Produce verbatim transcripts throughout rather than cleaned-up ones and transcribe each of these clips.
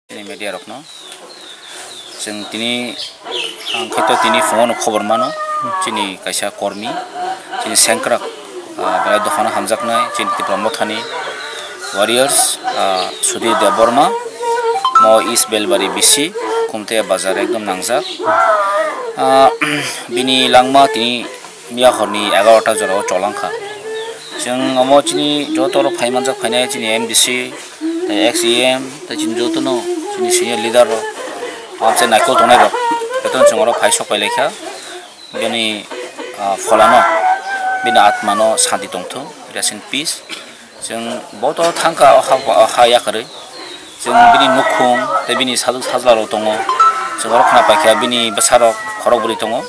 Chini media rokno. Chwng tini, ang khe to tini phungo no khobor mano. Chini kaisa kormi, chini sengkrak, ah, belai dophano hamjaknai, chini Tipra Mothani warriors, ah, Sudhir Debbarma, mo East Belbari B C, Kumte bazar ekdom nangjak. Ah, bini langma tini miya horni egarota jorao cholangkha. Chwng omo chini joto rok phai manjak phainai chini M D C, tei ex E M, tei chini jotono chini senior leader rok, amchai naikol tongnai rok, jotono chwng oro phai sok pai laikha. Bini, ah, pholano, bini atmano santi tongthung, rest in peace. Chwng boto thangkha o ha, o ha yakarwi. Chwng bini nukhung tei bini sajwk sajla rok tongo. Chwng oro khna paikha bini bwsarok khorok bwrwi tongo.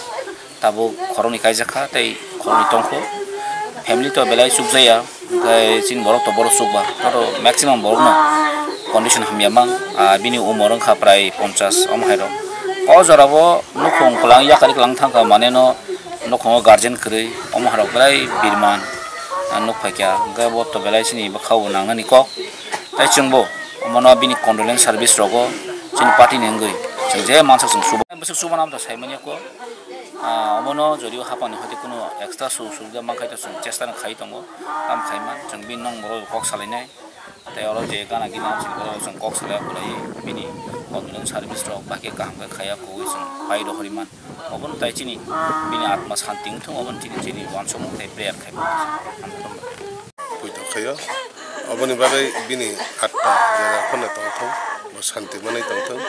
Tabuk khoroknwi kaijak kha tei khoroknwi tongkho. Family to belai chukjaya, hwnkhe chini borok to borok chukba. Joto maximum borokno condition hamya mang. Ah, bini umor wngkha prai ponchas omo hai rok. O jorao nukhung kwlang yakarwi kwlang thangkha maneno nukhungo guardian kwrwi omo hai rok belai birman. Ah, nuk phaikha, hwnkhe bo to belai chini bwkhao nangnani kok. Tei chwngbo omono bini condolence service rogo chini party ni wngwi chwng je mansak chwng suba. Bwswk suba nam to saimanya ko. Ah, omono jodio hapani hoti kuno extra su-, subida mankhai to chwng chesta no khai tongo. Tam khaiman chwng bini nong borok kok salainai. Tei oro je gana gini amchini borok chwng kok salai kulai bini condolence service rok bahai khe kaham khe khaiya kugui chwng pai rohoriman. Obono tai chini bini atma santi wngthung, obono chini, chini uansukmung tei prayer khai. Puito khaio. Oboni bagwi bini atma jera phano tongthung, bo santi manwi tongthung.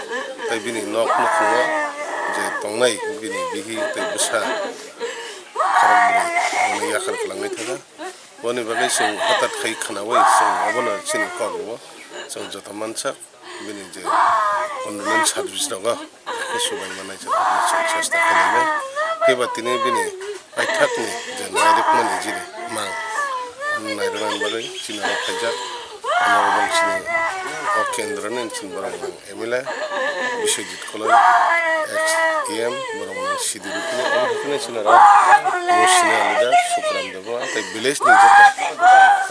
Tei bini nok nukhungo je tongnai bini bihi tei bwsa khorok bwrwi, bini yakhar kwlangwi thangkha. Boni bagwi chwng hwtat khai khnaui chwng obono chini kokbo chwng joto mansak. Bini je condolence service rogo khe subai manai chwng chesta khlainai. Phiba tini bini paithakni je nairwkmani jini mang nairwknani bagwi chini oro phaijak. Ano bang chini o kendroni chini borok mang M L A Biswajit Koloi, ex E M, borok mang Sidi Rukuni, omo hai kheno chini oro senior leader Sukram Debbarma tei village ni joto,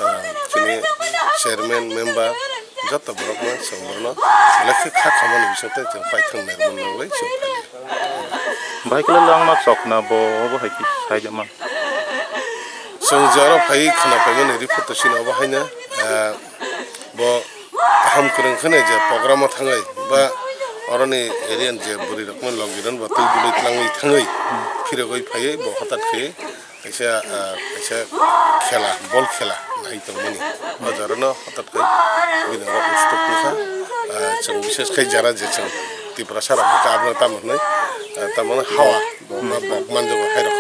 ah, chini chairman, member, joto borokno chwng borokno belai khe kha khamani bisingtwi chwng paithak nairwkmani bagwi chwng phaikha. Bahai khe langma chokna bo obo hai khe sai de man. Chwng je oro phaiwi khwna paimani report to chini obo haino, ah, bo kaham kwrwng kheno je program o thangwi ba oroni area ni je bwrwi rokno logi rwna bo twi dului twlangwi thangwi phirogwi phaiwi bo hwtat khe kaisa, ah, kaisa khela, bol khela nai tongmani. O jorano hwtat khe bini oro ustok wngkha. Ah, chwng bishes khe jara je chwng Tiprasa rok hwnkhe abono tamo hwnwi, ah, tamo hwnwi hawa, bo ma bok manjago hai rok.